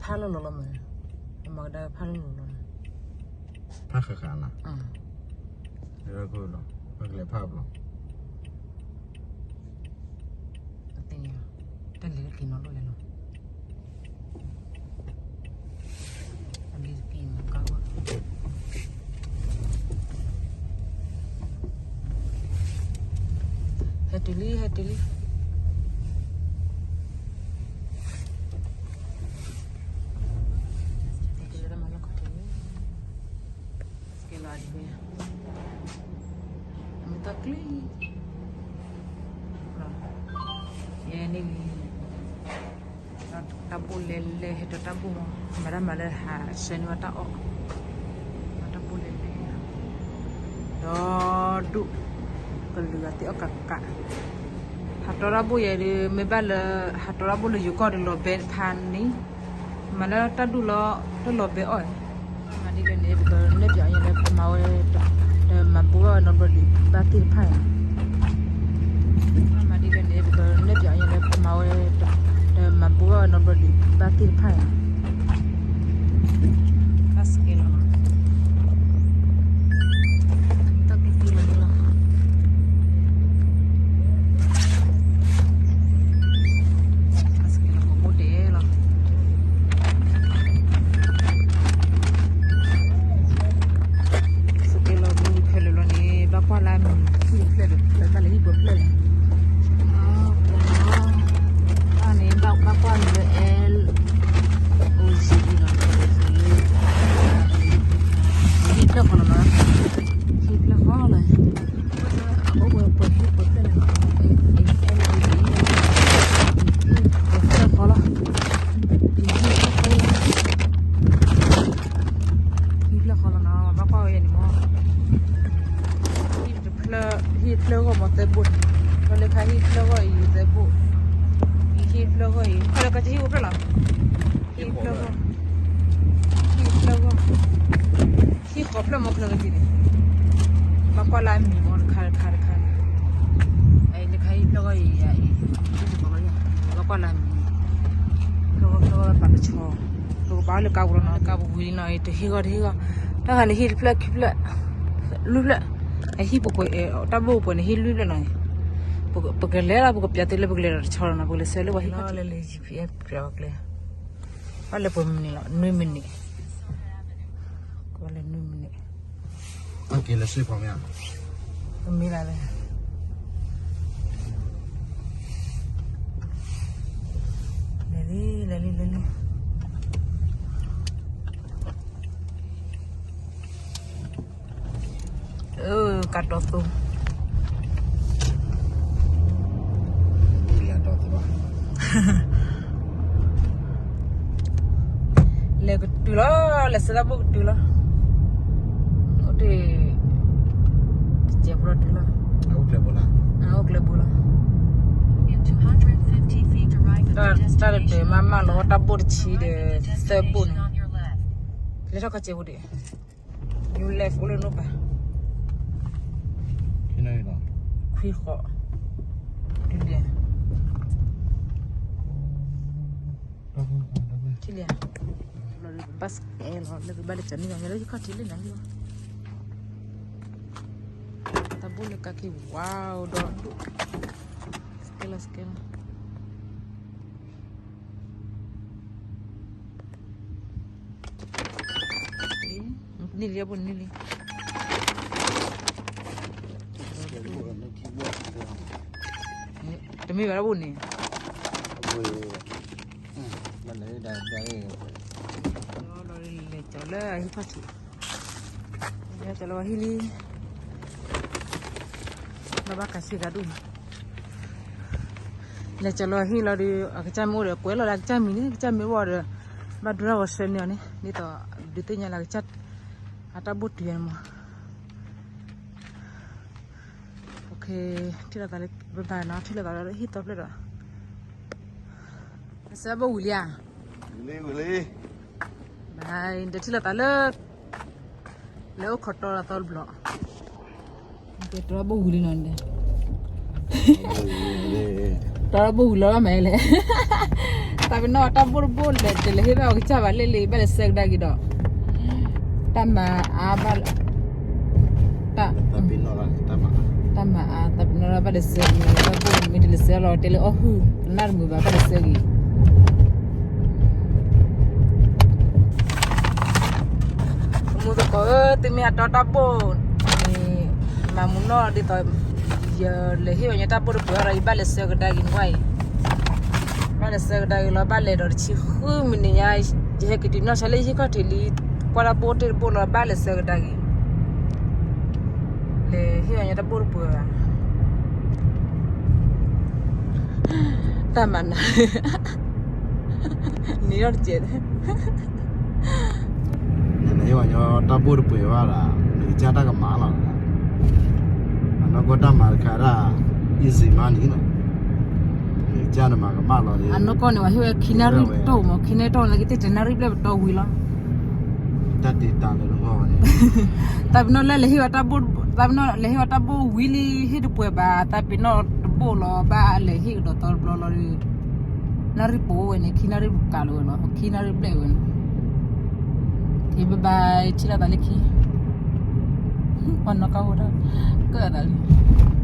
ဖးလီၤလီၤလီၤမး, မၤကဒါဖးလီၤလီၤလီၤ, ဖးဃၣ်ဃၣ်နီၤ, လီၤ, ပကလဲၤဖးဘျီ, တၢ်လဲၤတက့ၤနီၤလိၣ်လဲၤလီၤ, တၢ်လဲၤတက့ၤနီၤကါ, ဟဲတုၤလံ ဟဲတုၤလံ, ဟဲတုၤလံတၢ်မၤလီၢ်ခီၣ်ထံးန့ၣ်, ကဲလီၤဒ်ဝဲ, အမ့ၢ်တၢ်ကျံ, ယဲန့ၣ် တၢ်ဘိၣ်လဲၤလဲၤ ဟဲဒီးတၢ်ဘိၣ်မး, မၤတၢ်မၤလၢဟးဆှၢန့ၢ်ဝဲတၢ်အီၣ်, တၢ်ဘိၣ်လဲၤလဲၤ, ဒီဒူၣ်, ကလုာ်ဂၤသ့ၣ်အီၣ်ကးကး, ဟးတီတၢ်ဘိၣ်ယဲဒုး မ့ၢ်ဘၣ်လၢ ဟးတီတၢ်ဘိၣ်လၢယိၤကီၢ်ဒီးလီၤဘဲတဖၣ်န့ၣ်, မၤလၢတၢ်ဒူၣ်လီၤ တၢ်လီၤဘဲအီၣ်, မၤဒ်လဲၣ်န့ၣ် ပကနဲၣ်ပၠးအီၤညါလၢပမၤဝဲ ဒီးမၤဘိးဘၣ်ဝဲနီတဘျီဒံးဘၣ်သ့ၣ်တဖၣ်န့ၣ်, မၤဒ်လဲၣ်န့ၣ် ပကနဲၣ်ပၠးအီၤညါလၢပမၤဝဲ ဒီးမၤဘိးဘၣ်ဝဲနီတဘျီဒံးဘၣ်သ့ၣ်တဖၣ်န့ၣ်, ဘၣ်စကဲလီၤနီၤ, တၢ်ကသံလီၤန့ၣ်လီၤ. ဘၣ်စကဲလီၤကီးဘိၣ်ဒဲးလီၤ. စကဲလီၤမုၢ်ဖဲလၢာ်လီၤန့ၣ် ဘၣ်ကွၢ်လၢအမံၤ ဟံၣ်တဖျၢၣ်ဒီး ဘၣ်လဲၤဟံၣ်ပှဲၤဖျၢၣ်လဲၣ်. အန့ၣ် ဘၣ်ကွၢ်လၢ အဲ အိၣ်စံးလီၤ. ဟံၣ်ဖျၢၣ်ဃီလီၤနီၤ. ဟံၣ်ဖျၢၣ်ဃီလီၤ. အအိၣ်ပှဲၤဟံၣ်ပှဲၤဖျၢၣ်လီၤ. ဟံၣ်ဖျၢၣ်ဃီလီၤ. ဟံၣ်ဖျၢၣ်ဃီလီၤနီၤ ဘၣ်ကွၢ်ဝဲန့ၣ်မး. ဟံၣ်တဖျၢၣ် ဟံၣ်ဖျၢၣ်ဂီၢ်မးသၢဘိၣ်န့ၣ်, ဒီးလၢခါဟံၣ်ဖျၢၣ်ဂီၢ်အံၤသၢဘိၣ်, ဟံၣ်ဖျၢၣ်ဂီၢ်အံၤ ခီလၢကစၢ်ဟံၣ်အိၣ်ဖျၢၣ်လီၤ. ဟံၣ်ဖျၢၣ်ဂီၢ်, ဟံၣ်ဖျၢၣ်ဂီၢ်, ဟံၣ်ဃီဖျၢၣ်မးခီလၢကစၢ်န့ၣ်, ဘၣ်ကွၢ်လၢအမံၤမးတခါတခါတခါန့ၣ်, လၢခါဟံၣ်ဖျၢၣ်ဂီၢ်အံၤ ဘၣ်ကွၢ်လၢအမံၤ, ဖျၢၣ်ဂီၢ်ဖျၢၣ်ဂီၢ်ပာ်ကဆီ, ပကဘၣ်လၢကါပူၤလီၤနီၤ လၢကါပူၤဝံၤလံနီၤ တဟံၣ်ဂီၢ်တဟံၣ်ဂီၢ်, တၢ်ဂၤန့ၣ်ဟံၣ်တဖျၢၣ်ခံဖျၢၣ်, လွံၢ်ဖျၢၣ်, ဟံၣ်ပှဲၤပှဲၤ တၢ်ဘိၣ်ပှဲၤန့ၣ်ဟံၣ်လွံၢ်ဖျၢၣ်နီၤ, ပကလဲၤလီၤ ပကပျးသုလၢပကလဲၤဒီးတဆီလီၤနီၤ ပကလဲၤဆှၢလၢပှၤဟံၣ်ခီၣ်ထံး, ပျးဝဲကျဲ, ဘၣ်လဲၤပှဲၤမံးနံးလီၤ နွံမံးနံး, ကဘၣ်လဲၤနွံမံးနံး, ကလဲၤစ့ၢ်ကီးမ့ၢ်ဧါ, မ့ၢ်လၢလဲၤ, လဲၤလံ လဲၤလံ လဲၤလံ. အၢ ကးတီၤသိ, လဲၤကတုၤလီၤ လဲၤဆှၢတၢ်ဘိၣ်ကတုၤလီၤ, အိၣ်တ့ၢ်, တစဲးဖိလီၤတုၤလီၤ, အိၣ်ကျဲဘိလီၤ, တၢ်တဒၢးမးမးလီၤ တၢ်ဘိၣ်တဆံဒီး သၢဘိၣ်န့ၣ်, လဲၤထီၣ်ခီၣ်စဲးဖိဒံး New Life အိၣ်လၢနိၣ်ပၤ, ခွံဃီး, ဒုးလဲၣ်, ထံၣ်လံ, ဘၣ်စကဲလီၤ လၢကဘၣ်လၢကၠီနံၣ်လီၤ လၢဟံၣ်ခီၣ်ထံးလၢနၤလီၤ, တၢ်ဘိၣ်လၢကါက့ၤဝါဒီးဒိၣ်, စကဲလီၤ စကဲလီၤ. နံၣ်လံ အဘိန့ၣ်နံၣ်လံ, တမ့ၢ်ဘၣ်တၢ်ဘိၣ်န့ၣ်, လဲၤကၠီလၢဟံၣ်ခီၣ်ထံး, လဲၤကၠီလၢဟံၣ်လံ, ဘၣ်ဘၣ်ကးဆ့ကၤဒိၣ်န့ၣ် လဲၤကၠီလီၤဟံၣ်လီၤဒီး အကစၢ်မ့ၢ်အိၣ်ဒီး ကွဲးလီၤလၢအကစၢ်မံၤန့ၣ် ကစၢ်မ့ၢ်အိၣ်ဒီး ဘၣ်ဒိတၢ်ဂီၤဆှၢန့ၢ်အီၤန့ၣ် ဒ်သိး ဒုးသ့ၣ်ညါလၢအကစၢ် အတၢ်ဘိၣ်တုၤန့ၣ်မး, ထံၣ်လိာ်သးလၢ ဘၣ်ဘၣ်နီၤ ထံၣ်လိာ်သးလၢဟံၣ်သီဖျၢၣ်ဒီး အစၢဘိၣ်ဝံၤလံဧါ, ဘၣ် ဒီးထံၣ်လိာ်သးလၢ လၢအိၣ်ခိးတီလိာ်သီတဘျီ, တြီဘိၣ်ဝံၤလံနီၤ, တြီဘိၣ်ဝံၤလီၤမးလဲၣ်, သးပ့ၤနီၣ်တၢ်ဘိၣ်တဘိၣ်လဲၤ တလဲၤဟ့ၣ်ဘၣ်အီၤကစၢ်ဘၣ်လဲၣ်လံ ဘၣ်လဲၤဆှၢကဒါက့ၤဒီး တၢ်မၤအါဘၣ် တၢ် တၢ်မၤအါ သးပ့ၤနီၣ်ဘၣ်လဲၤဆှၢက့ၤ တၢ်ဘိၣ်မ့ၢ်တလဲၤဆှၢလီၤ တဲလၢအီၣ်ဟုၣ် တနၣ်တမုာ်ဘၣ် ဘၣ်လဲၤဆှၢက့ၤ မူသကိးဧၢ, သုမ့ၢ်ဟးတီတၢ်ဘိၣ်န့ၣ် မၤမူနီၣ်ဒ်သိး ယလဲၤဟ့ၣ်ဝဲညီတၢ်ဘိၣ်တပှဲၤဒီး ယဘၣ်လဲၤဆှၢကဒါက့ၤနကွၢ်အံၤ, ဘၣ်လဲၤဆှၢကဒါက့ၤလီၤ, ဘၣ်လဲၤဒီးတဆံဃုမံးနံးညါ, ယဟဲက့ၤတုၤနီၢ်ဆါလၢယဟံၣ်ခီၣ်ထံးလံ, ကွၢ်တၢ်ဘိၣ်တ့ၢ်တဘိၣ်လီၤ, ဘၣ်လဲၤဆှၢကဒါက့ၤ, လဲၤဟ့ၣ်ဝဲညီတၢ်ဘိၣ်တပှဲၤဘၣ် တၢ်မၤနၤ န့ၣ်ဒီးတကဲး နဟ့ၣ်ဝဲညီတၢ်ဘိၣ်တပှဲၤဘၣ်ဒီး နကစၢ်တၢ်ကမၣ်လီၤ, အနီၢ်ကီၢ်တၢ်မၤတခါဒၣ် easy money နီၤ, နကစၢ်နမၤကမၣ်လီၤ, အနီၢ်ကီၢ်န့ၣ် ပှၤဟ့ၣ်ဝဲခံနၣ်ရံၣ်တတီၢ်မး, ခံနၣ်ရံၣ်တတီၢ်လၢကသ့ၣ်တနၣ်ရံၣ်ဘျဲၣ်ပတီၢ်ဝံၤလီၤ, တၢ်တ့တၢ်လၢနဂီၢ်ဝဲန့ၣ်, သးပ့ၤနီၣ်လၢလဲၤဟ့ၣ်ဝဲတၢ်ဘိၣ်, သးပ့ၤနီၣ်လဲၤဟ့ၣ်ဝဲတၢ်ဘိၣ်ဝံၤလံ ဟ့ၣ်တပှဲၤဘၣ်, သးပ့ၤနီၣ်တဘိၣ်လီၤ, ဘၣ်လဲၤဟ့ၣ်ကဒီးသီတဘျီလီၤဒီး နၣ်ရံၣ်ပူၤဝဲန့ၣ် ခံနၣ်ရံၣ်ပူၤကးလီၤဝဲလီၤ, ခံနၣ်ရံၣ်ဘျဲၣ်ဝဲန့ၣ်, ကဲ bye bye ထံၣ်လိာ်သးလၢခံ, ပှၤနီၢ်ကီၢ်အိၣ်ဒၣ် ကၢၣ်သးလံ,